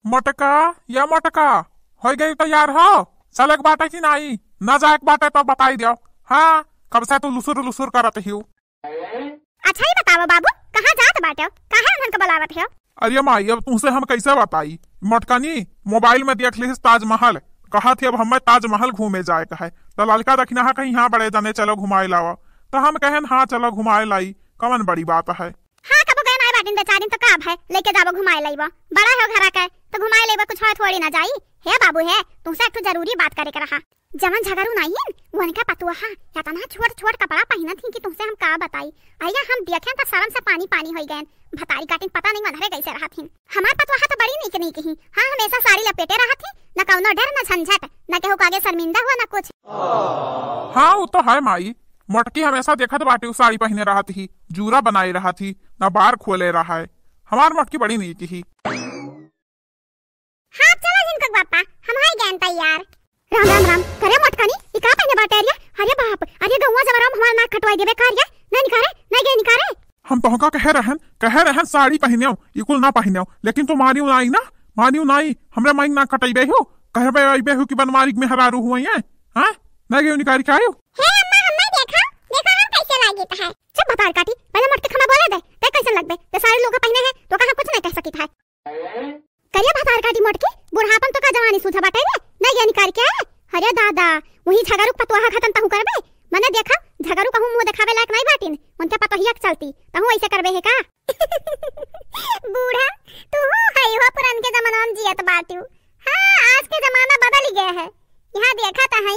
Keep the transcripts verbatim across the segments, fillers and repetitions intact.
मोटका, या मोटका, होइ गई तैयार हो? चले के बाटे कि नाई? ना जाए के बाटे तो बताई दियो। हाँ, कब से तू लुसुर लुसुर करत हियो। अच्छा ही बतावा बाबू, कहाँ जात बाटे? काहे उन्हन के बुलावत हो? अरे माई, अब तुमसे हम कैसे बताई? मोटकनी मोबाइल में देख लिहिस ताजमहल, कहत ही अब हमें ताजमहल घूमे जाए के है। तो ललका दखिनाहा कहीं, "हाँ बड़े जने, चलो घुमाए लावा।" तो हम कहन, "हाँ चलो घुमाए लाई, कवन बड़ी बात है।" हाँ, कबो गए नाई बाटिन बेचारिन, तो का भय, लेके जाबो घुमाए लइबो। बड़ा हो घरा के, तो घुमाए लइबो, कुछ हो थोड़ी ना जाई। हे बाबू हे, तुमसे एक ठो जरूरी बात करे के रहा। जवन झगरू नाई हिन, उनका पतुआ हा, एतना छोट छोट कपड़ा पहिनत हिन कि तुमसे हम का बताई। अइया हम देखेन तो शर्म से पानी पानी होई गएन। भतारी काटिन पता नहीं मनहरे कैसे रहत हिन। हमार पतुआ हा तो बड़ी नीक नीक ही। हाँ, हमेशा साड़ी लपेटे रहत ही, न कौनो डर, न झंझट, न केहू के आगे शर्मिंदा हुआ, न कुछ। हाँ, वो तो है माई। मोटकी हमेशा देखत बाटे, उ साड़ी पहिने रहत ही, जूरा बनाए रहत ही, ना बार खोले रहा है। हमार मोटकी बड़ी नीक ही। हाँ, चलो झिनकुक बापा, हम है गैन तैयार। राम राम राम। करे मोटकनी, ई का पहिने बाटे अरिया? अरे बाप, अरे गौवा जब राम हमार नाक कटवाई देबे का अरिया? नहीं निकारे, नहीं गए निकारे। हम तोहका कहे रहन, कहे रहन साड़ी पहिनेव, ई कुल ना पहिनेव, लेकिन तू मानियो नाई ना, मानियो नाई, हमरे माई नाक कटइबे हो, कहबे अइबे हो कि बनवारी के मेहरारू हुई है, हाँ? नहीं गए निकारी के आयो। हे अम्मा, हम नहीं देखा, देखा हम कैसे लागित है। चुप भतार काटी, पहले मोटकी के हमें बोले दे, ते कैसन लगबे, ते साड़ी लोग पहिने है, तो कहाँ कुछ नहीं कह सकित है। करिया भतार काटी मोटकी, बुढ़ापन तो का जवानी सूझा बाटे रे, नहीं गए निकारी के आए। अरे दादा, वही झगरू के पतोहा खतन तहु करबे, मने देखा, झगरू कहूँ मुँह देखावे लायक नहीं बाटिन, उनके पतोहिया के चलती, तहु ऐसे करबे है का? बूढ़ा, तू हो है हो पुरान के जमाना में जियत बाटियो। हाँ, आज के जमाना बदल गया है। यहाँ देखा तो है,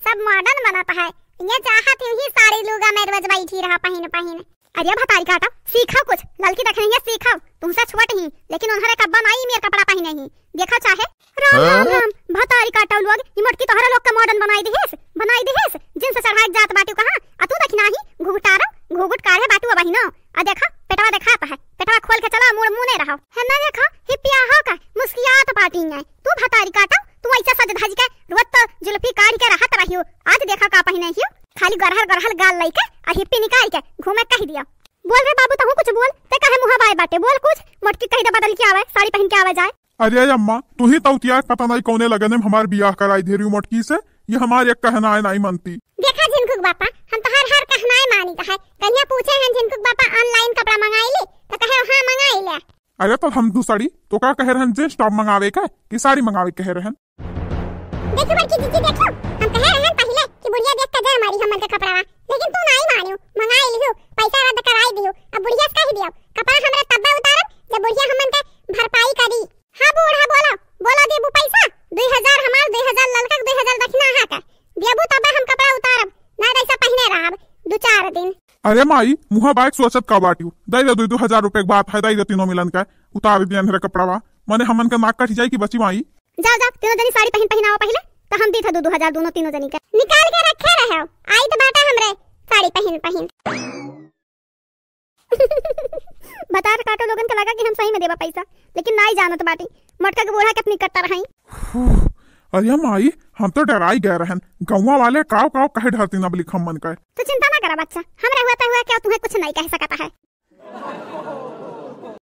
सब मॉडर्न बनत है। ये चाहत ही साड़ी लुगा में रोज बैठी रहा पहिन पहिन। अरे भतारी काटा, सीखो कुछ, ललकी देख रही है, सीखो। तुमसे छोट ही, लेकिन उन्हरे कब्बा नाई मेर कपड़ा पहिने ही। देखो चाहे। राम, राम, हाँ? राम, भतारी काटा लोग, ई मोटकी तोहरा लोग के मॉडर्न बनाई दिहिस, बनाई दिहिस। जींस चढ़ाए के जात बाटू कहाँ? आ तू देखी नाही, घुघुटारो, घुघुट काढ़े बाटू अब बहिनो। आ देखो, पेटवा देखात है, पेटवा खोल के चला, मुड़ मुने रहो। है ना देखो, हिप्पिया हो का, मुस्कियात बाटी है। तू भतारी काटा, तू ऐसे सज धज के रोज तो जुल्फी काढ़ के रहत रहियो, आज देखो का पहिने हियो, खाली गरहल गरहल गाल लइके आ हिप्पी निकाल के घूमे कह दिया। बोल रे बाबू, तहूँ कुछ बोल, ते काहे मुँह बाए बाटे, बोल कुछ। मोटकी कह दे बदल के आवे, साड़ी पहिन के आवे जाए। अरे अम्मा, तू ही तौतिया के पता नहीं कौने लगन में हमार बियाह कराई धे रही मोटकी से, ये हमार एक कहनाए नहीं मनती। देखा झिनकुक बापा, हम तोहार हर कहनाए मानी का है। कन्या पूछे हैं झिनकुक बापा ऑनलाइन कपड़ा मंगाई ली, तो कहे हाँ मंगाई ले। अरे तो हम दूसरी तो का कहे रहन, जींस टॉप मंगावे का कि साड़ी मंगावे कहे रहन? देखो बड़की जीजी, देखो, हम कहे रहन पहिले कि बुढ़िया देख के दे हमारी हमन के कपड़ा, लेकिन तू नहीं मानियो, मंगाई लियो, पैसा रद्द कराई दियो। अब बुढ़िया से कह दियो, कपड़ा हमरा तब्बे उतारब जब बुढ़िया हमन के भरपाई करी। हाँ बूढ़ा, बोलो, बोलो, देबू पैसा? दुई हजार हमार, दुई हजार ललका के, दुई हजार दक्षिणा अहा का। देबू तबे हम कपड़ा उतारब, ना तो ऐसा पहिने रहब दो चार दिन। अरे माई, मुँह बाइक सोचत का बाटियो? दे दे, दुई, दुई हजार रुपए के बात है, दे दे तीनों मिलन का, उतार दिया मेरे कपड़ावा, मने हमन का नाक कट जाई कि बची माई। जाओ, जाओ, तीनों जनी साड़ी पहिन पहिनाओ पहिले, तो हम दी था दो, दो हजार दोनों तीनों जनी का। निकाल के रखे रहे हो, आई तो बाटा हमरे साड़ी पहिन पहिन। भतार काटो लोगन के लगा कि हम सही में देबा पैसा, लेकिन नाई जानत बाटी मोटका के बूढ़ा कितनी कट्टर हई। अरे माई, हम तो डराई गए रहन, गौवा वाले काव काव कहे डरती ना बलिक हमन का। तो चिंता ना करा बच्चा, हमरे हुआ तो हुआ क्या, तुम्हें कुछ नहीं कह सकता है।